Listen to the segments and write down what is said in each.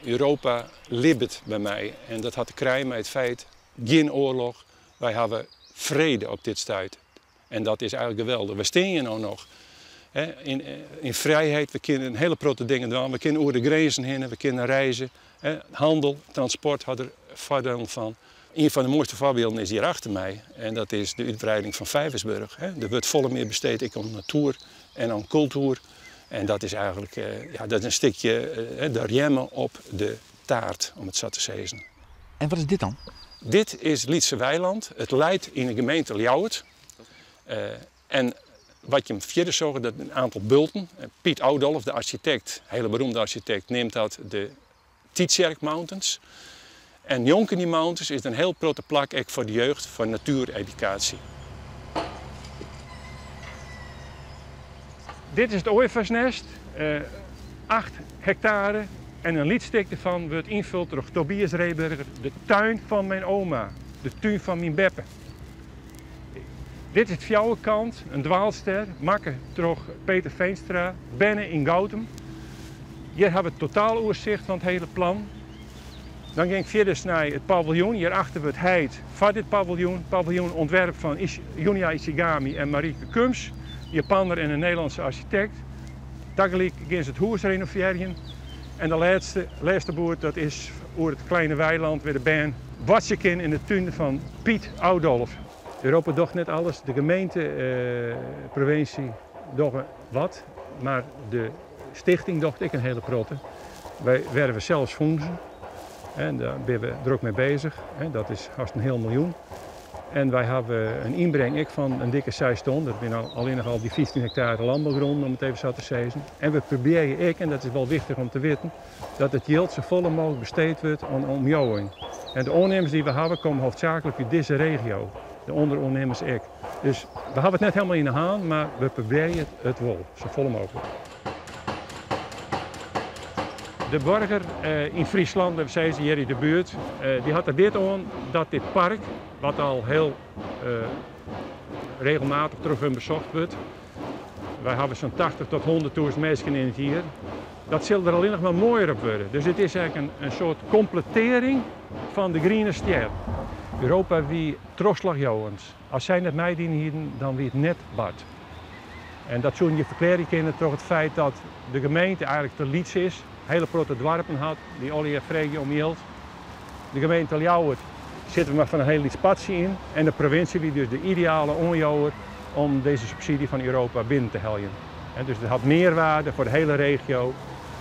Europa libbet by my en dat hat te krijen mei it feit, gjin oarloch, wy hawwe frede op dit stuit. En dat is eigenlik geweldich. We stean hjir no noch yn, yn frijheid, we kinne in hiele protte dingen dwaan, we kinne oer de grinzen hinne, we kinne reize. Handel, transport hat der foardielen fan. Ien fan de moaiste foarbylden is hjir achter my en dat is de útwreiding fan Vijversburg. Der wurdt folle mear besteed ek oan natoer en oan kultuer. En dat is eigenlik ja, dat is in stikje de rjemme op de taart, om it sa te sizzen. En wat is dit dan? Dit is Lytse Weiland. It leit yn de gemeente Ljouwert. En wat je fierder sjogge, dat in oantal bulten. Piet Oudolf, de arsjitekt, hiele beroemde arsjitekt, neamt dat de Tytsjerk Mountains. En njonken dy mountains is der in hiel protte plak ek foar de jeugd, foar natueredukaasje. Dit is it Ooievaarsnest, 8 hektare en in lyts stik derfan wurdt ynfuld troch Tobias Rehberger, de tuin fan myn oma, de tún fan myn beppe. Dit is it fjouwerkant, in dwaalster, makke troch Peter Veenstra, berne yn Goutum. Hjir hawwe we it totaaloersicht fan it hiele plan. Dan gean ik fierders nei it paviljoen. Hjirachter wurdt heid foar dit paviljoen. Paviljoen ûntwerp fan Junya Ishigami en Marieke Kums, Japanner en in Nederlânske arsjitekt. Tagelyk gean se it hûs renovearjen. En de lêste, lêste boerd dat is oer it Kleine Weiland wêr de bern boartsje kin yn de tún fan Piet Oudolf. Europa docht net alles, de gemeente, provinsje dogge wat, mar de stichting docht ek in hiele protte. Wy werve sels fûnsen en dêr binne we drok mei beuzich. Dat is hast in heal miljoen. En wy hawwe in ynbring ek fan in dikke seis ton. Dat binne allinnich al dy 15 hektare lânbougrûn, om it even sa te sizzen. En we probearje ek, en dat is wol wichtich om te witten, dat it jild safolle mooglik besteed wurdt oan de omjouwing. En de oannimmers dy't we hawwe komme hoofdzaaklik út dizze regio, de ûnderoannimmers ek. Dus we hawwe it net helemaal yn 'e hân, mar we probearje it wol, safolle mooglik. De boarger yn Fryslân, we sizze hjir yn de buert, dy hat der dit oan dat dit park, wat al hiel regelmatich troch hun besocht wurdt, wy hawwe sa'n 80 tot 100.000 minsken yn it jier, dat sil der allinnich mar moaier op wurde. Dus it is ek in soart kompletearring fan de Griene Stjer. Europa wie trochslachjouwend. As sy net meidien hienen, dan wie it net bard. En dat soene je ferklearje kinne troch it feit dat de gemeente eigenlik te lyts is, hiele protte doarpen hat, dy't allegear freegje om jild. De gemeente Ljouwert sitte we mar fan in hiel lyts partsje yn en de provinsje wie dus de ideale oanjouwer om dizze subsydzje fan Europa binnen te heljen. Dus it hat mearwaarde foar de hiele regio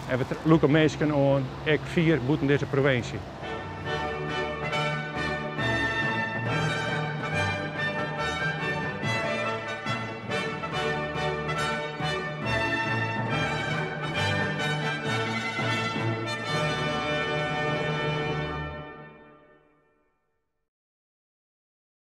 en we lûke minsken oan, ek fier bûten dizze provinsje.